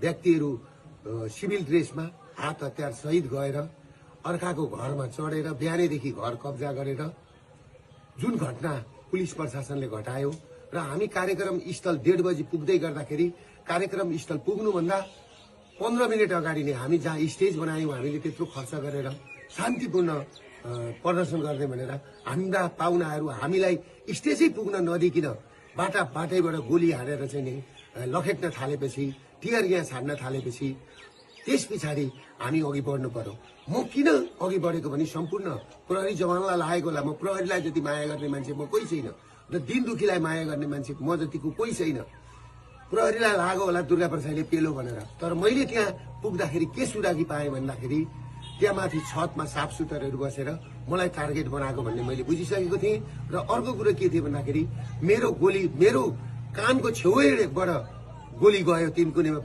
व्यक्तिहरू सिभिल ड्रेसमा हात हतियार सहित गएर अर्काको घरमा चढेर बिहानैदेखि घर कब्जा गरेर जुन घटना पुलिस प्रशासनले घटायो र हामी कार्यक्रम स्थल 1:30 बजी पुग्दै गर्दाखेरि कार्यक्रम स्थल पुग्नुभन्दा 15 मिनट अगाडि नै हामी जहाँ स्टेज बनायौं हामीले त्यत्रो खर्च गरेर शान्तिपूर्ण प्रदर्शन गर्ने भनेर हाम्रा पाहुनाहरू हामीलाई स्टेजै पुग्न नदिकिन बाटैबाट गोली हानेर चाहिँ नि लखेट्न थालेपछि टियर ग्यास हान्न थालेपछि त्यस पछाडि हामी अघि बढ्नु पर्यो। म किन अघि बढेको भने सम्पूर्ण प्रहरी जवानलाई लागेको होला। म प्रहरीलाई जति माया गर्ने मान्छे म कोही छैन र दिन दुखीलाई माया गर्ने मान्छे म जतिको कोही छैन। प्रहरीलाई लाग्यो होला दुर्गा प्रसाईले पेलो भनेर, तर मैले त्यहाँ पुग्दाखेरि के सुरागी पाएँ भन्दाखेरि त्यहाँ माथि छतमा साफसुतरहरू बसेर मलाई टार्गेट बनाएको भन्ने मैले बुझिसकेको थिएँ। र अर्को कुरो के थियो भन्दाखेरि मेरो कानको छेउैबाट गोली गयो 3 कुनेमा।